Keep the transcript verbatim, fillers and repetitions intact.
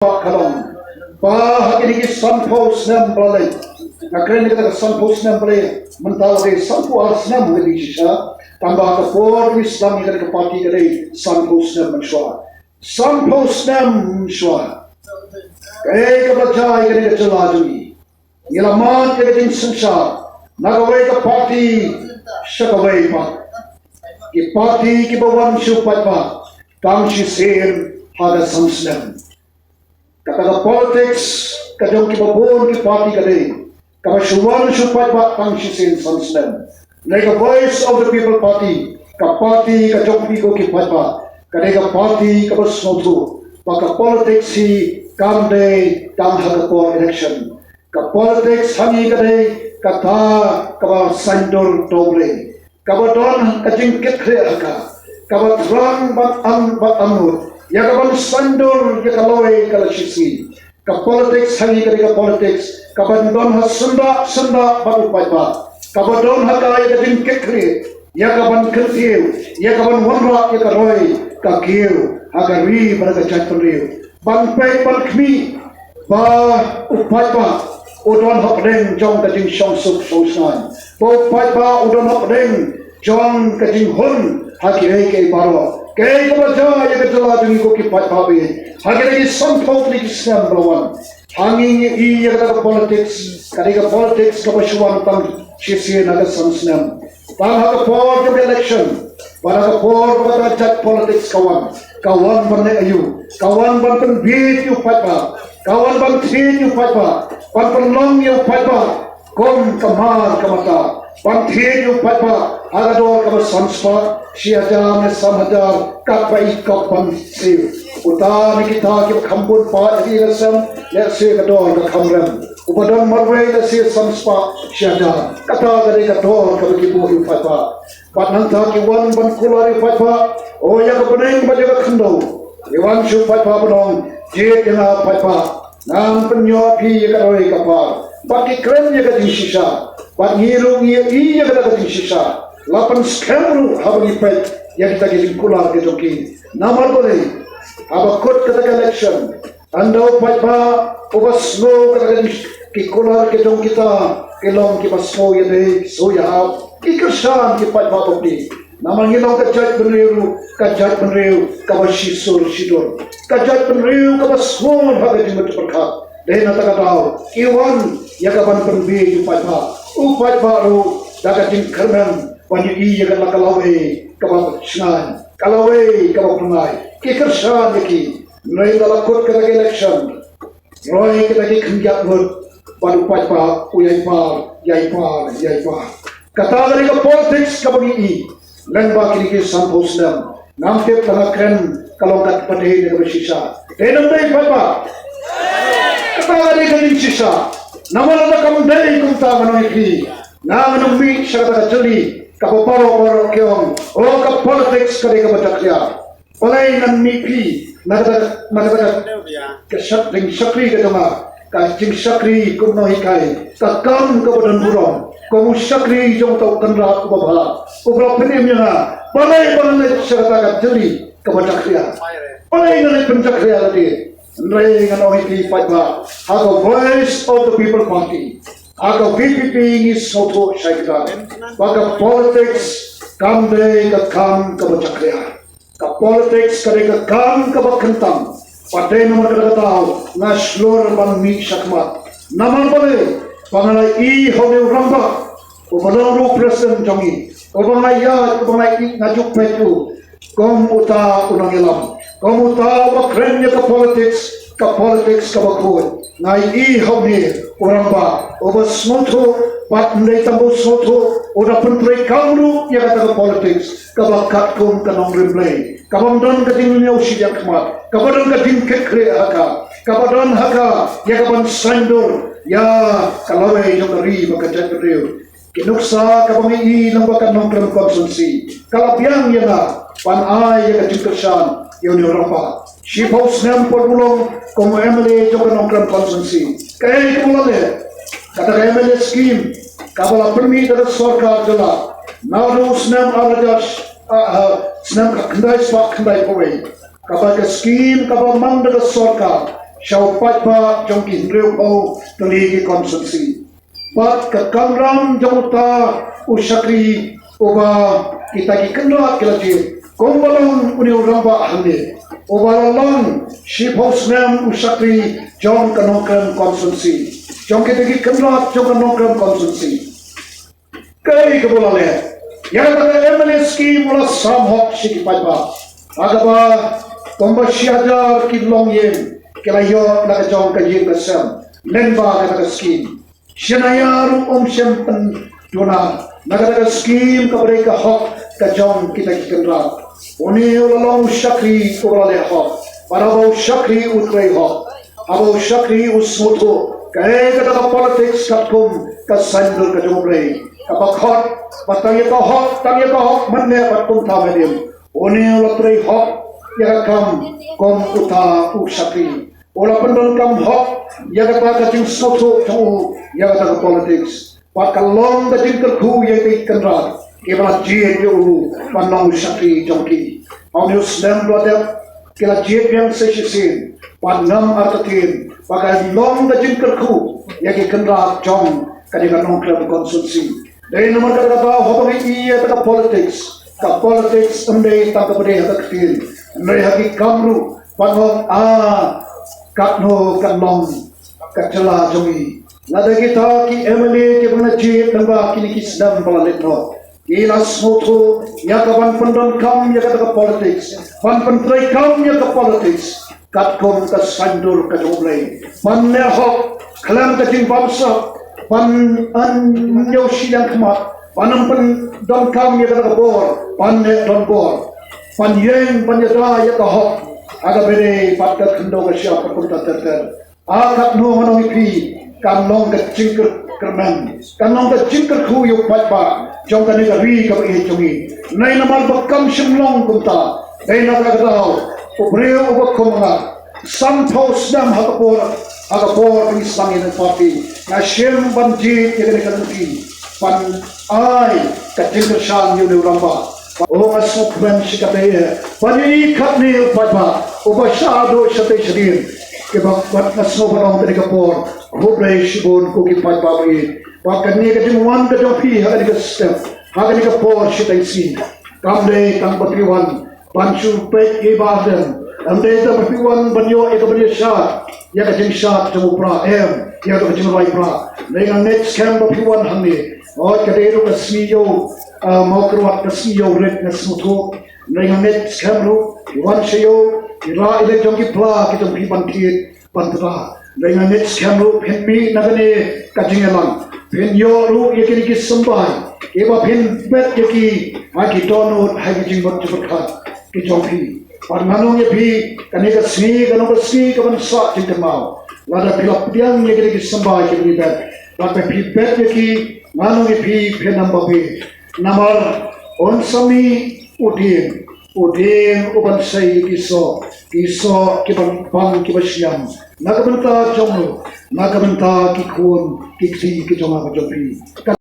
Bah, ka long ba ha kine ki sanphew snem ba la leit, nga kren ïa kata ka sanphew snem ba la leit, mynta la dei sanphew ar snem ha kine ki shisha. Tang ba ha ka por ba ngi sdang ïa kane ka party ka dei sanphew snem mynshuwa. Sanphew snem mynshuwa, kaei kaba la jia ïa kane ka jylla jong ngi? Ngi la mad ïa ka jingsynshar na kawei ka party sha kawei pat. Ki party kiba wan sha u paidbah tang shisien ha ka san snem. Kata ka politics ka jong kiba bun ki party ka dei kaba shu wan sha u paidbah tang shisien san snem. Hynrei ka Voice of the People Party, ka party ka jong phi ko ki paidbah, ka dei ka party kaba sngewthuh ba ka politics hi kam dei tang ha ka por election. Ka politics ha ngi ka dei kata kaba saiñdur da U Blei, kaba don ka jingkitkhlieh ha ka, kaba thrang ban an ban angnud ïa ka ban saiñdur ïa ka lawei ka lashisngi. Ka politics ha ngi ka dei ka politics kaban don ha syndah syndah bad u paidbah, kaba don ha ka ïa ka jingkitkhlieh ïa ka ban kyntiew, ïa ka ban wanrah ïa ka roi ka kiew ha ka ri bad ka jaitbynriew. Ban peit ban khmih ba u paidbah u don hapdeng jong ka jingshongsuk shongsngain, ba u paidbah u don hapdeng jong ka jinghun ha kiei kiei baroh. Kaei kaba la jia ïa ka jylla jong ngi ko ki paidbah, ha kine ki sanphew tylli ki snem ba la wan, ha ngi ngi ïohi ïa kata ka politics ka dei ka politics kaba shu wan tang shisien ha ka san snem. Tang ha ka por jong ka election bad ha ka por ba kata ka jait politics ka wan, ka wan ban leh aïu? Ka wan ban pynbieit ïa u paidbah, ka wan ban thied ïa u paidbah, ban pynlong ïa u paidbah kum ka mar ka mata, ban thied ïa u paidbah ha ka dor kaba san spah, shi hajar ne san hajar, katba i kop ban siew. Uta ne kita kiba kham bun paid ha ki ïing ha sem, lehse ka dor ka kham rem. Uba don marwei lehse san spah, shi hajar. Kata ka dei ka dor kaba ki buh ïa u paidbah. Bad nangta ki wan ban kular ïa u paidbah, o ïa ka bneng bad ïa ka khyndew. Ki wan sha u paidbah ban ong, jied ïa nga paidbah, ngan pynïoh ïa phi ïa ka roi ka par. Bad ki kren ïa ka jingshisha, bad ngi ruh ngi ïohi ïa kata ka jingshisha. La pynskhem ruh haba ngi peit ïa kita ki jingkular ki jong ki. Namar balei? Haba kut kata ka election, ynda u paidbah uba sngew kata ka jing, ki kular ki jong kita ki long kiba sngew ïadei, sngew ïahap, ki kyrshan ki paidbah bapli. Namar ngi long ka jaitbynriew ruh, ka jaitbynriew kaba shisur shidur, ka jaitbynriew kaba sngur ha ka jingmut jingpyrkhat. Dei na kata ka daw ki wan ïa ka ban pynbieit ïa u paidbah. U paidbah ruh da ka jingkyrmen ban ïohi ïa kata ka lawei kaba shngaiñ, ka lawei kaba phyrnai, ki kyrshan ïa ki. Hynrei ynda la kut kata ka election, roi kita ki khyndiat ngut, bad u paidbah u ïai par, ïai par, ïai par. Kata ka dei ka politics kaba ngi ïohi lyngba kine ki sanphew snem. Ngam tip lada nga kren ka long katba dei ne kaba shisha. Dei ne ym dei paidbah? Kata ka dei ka jingshisha. Namar lada kam dei kumta ngan ong ïa phi, ngan ym mih sha kata ka jylli kaba baroh baroh ki ong, o ka politics ka dei kaba jakhlia. Balei ngan mih phi na kata, na kata ka, ka shak, jingshakri ka jong nga, ka jingshakri kum u nonghikai, ka kam kaba don burom, kum u shakri jong uta u kynrad uba bha, uba la pynim ïa nga. Balei ba ngan leit sha kata ka jylli kaba jakhlia? Balei ngan leit pynjakhlia lade? Hynrei ngan ong ïa phi paidbah, ha ka Voice of the People Party, ha ka V P P ngi sngewthuh shai kdar ba ka politics kam dei ka kam kaba jakhlia. Ka politics ka dei ka kam kaba kyntang. Bad dei namar kata ka daw nga shlur ban mih shakhmat. Namar balei? Ba nga la ïohi ha une u rangbah uba long ruh u president jong ngi, uba nga ïaid, uba nga ïaid, nga ju peit u kum uta u nongïalam, kum uta uba kren ïa ka politics, ka politics kaba khuid. Nga ïohi ha une u rangbah uba sngewthuh, bad ym dei tang ba u sngewthuh, u da pyntreikam ruh ïa kata ka politics kaba katkum ka nongrim Blei, kaba ym don ka jingñiew shiliang khmat, kaba don ka jingkitkhlieh ha ka, kaba don ha ka ïa ka ban saiñdur ïa ka lawei jong ka ri bad ka jaitbynriew. Ki nuksa kaba ngi ïohi lyngba ka Nongkrem constituency ka la biang ïa nga ban ai ïa ka jingkyrshan ïa une u rangbah. Shiphew snem por ba u long kum u M L A jong ka Nongkrem constituency, kaei kaba u la leh? Kata ka M L A scheme kaba la pynmih da ka sorkar jylla naduh u snem ar hajar, ah, ah, snem khyndai spah khyndaiphew wei. Kaba ka scheme kaba mang da ka sorkar, sha u paidbah jong ki hynriewphew tylli ki constituency. Bad ka kamram jong uta u shakri uba kita ki kynrad ki la jied, kumba long une u rangbah hangne, uba la long shiphew snem u shakri jong ka Nongkrem constituency, jong kita ki kynrad jong ka Nongkrem constituency. Kaei kaba u la leh? Ïa kata ka M L A scheme u la sam hok sha ki paidbah. Ha kaba kumba shi hajar ki longïing ki la ïoh na ka jong ka ïing ka sem lyngba kata ka scheme. Shi hajar ruh um shym pynduna na kata ka scheme kaba dei ka hok ka jong kita ki kynrad. Une u la long u shakri uba la leh hok. Bad haba u shakri u trei hok, haba u shakri u sngewthuh kaei kata ka politics katkum ka saiñdur ka jong U Blei, kaba khot ba tang ïa ka hok, tang ïa ka hok mynne bad kumta mynhynnin. Une u la trei hok ïa ka kam kum uta u shakri. U la pyndonkam hok ïa kata ka jingsngewthuh jong u ïa kata ka politics. Bad ka long ka jingkyrkhu ïa ki kynrad kiba la jied ïa u ban long u shakri jong ki. Ha une u snem ba la dep ki la jied biang sa shisien bad ngam artatien ba ka long ka jingkyrkhu ïa ki kynrad jong kane ka Nongkrem constituency. Dei namar kata ka daw haba ngi ïa kata ka politics, ka politics ym dei tang kaba dei ha ka ktien, hynrei ha ki kam ruh. Bad ngi ong, ah, katno kan long ka jylla jong ngi. Lada kita ki M L A kiba ngi la jied lyngba kine ki snem ba la leit noh ki la sngewthuh ïa ka ban pyndonkam ïa kata ka politics, ban pyntreikam ïa ka politics katkum ka saiñdur ka jong U Blei, ban leh hok khlem ka jingbamsap, ban ym ñiew shiliang khmat, ban ym pyndonkam ïa kata ka bor ban leh donbor, ban ïeng ban ïada ïa ka hok ha kaba dei bad ka khyndew ka shyiap bad kumta ter ter. Ah, katno ngan ong ïa phi, kan long ka jingkyrmen, kan long ka jingkyrkhu ïa u paidbah jong kane ka ri kaba ïeit jong ngi. Hynrei namar ba kam shym long kumta, dei na kata ka daw u briew uba kum nga, sanphew snem ha ka por, ha ka por ka ngi sdang ïa kane ka party, nga shim ban jied ïa kane ka lynti ban ai ka jingkyrshan ïa une u rangbah. Bad nga sngewkmen shikatdei ban ïa i katne u paidbah uba shah haduh shatei shadien, kiba, bad nga sngew ban ong kane ka por, khublei shibun ko ki paidbah ba ïeit. Bad kane ka jingwan ka jong phi ha kane ka step, ha kane ka por shatei sngi, kam dei tang ba phi wan ban shu peit ïa i Bah Ardent, kam dei tang ba phi wan ban ïoh ïa ka ban ïashad, ïa ka jingshad jong u Prah, em, ïa ka jingrwai Prah. Hynrei nga ngeit skhem ba phi wan hangne, hooid ka dei ruh ka sngi ïew, ah, Mawkyrwat, ka sngi ïew rit nga sngewthuh. Hynrei nga ngeit skhem ruh phi wan sha ïew, i rah i leit jong ki pla ki jong phi ban thied ban pynbha. Hynrei nga ngeit skhem ruh phin mih na kane ka jingïalang, phin ïoh ruh ïa kine ki symbai kiba phin bet ïa ki ha ki dohnud ha ki jingmut jingpyrkhat ki jong phi. Bad ngan ong ïa phi, kane ka sngi kan long ka sngi kaban sah jingkynmaw. Lada phi la pdiang ïa kine ki symbai kiba ngi bet, lada phi bet ïa ki, ngan ong ïa phi, phin ym babe. Namar un sa mih u dieng, u dieng uban sei ïa ki soh, ki soh kiban pang kiba shñiang na ka bynta jong u, na ka bynta ki khun ki kti ki jong nga bad jong phi.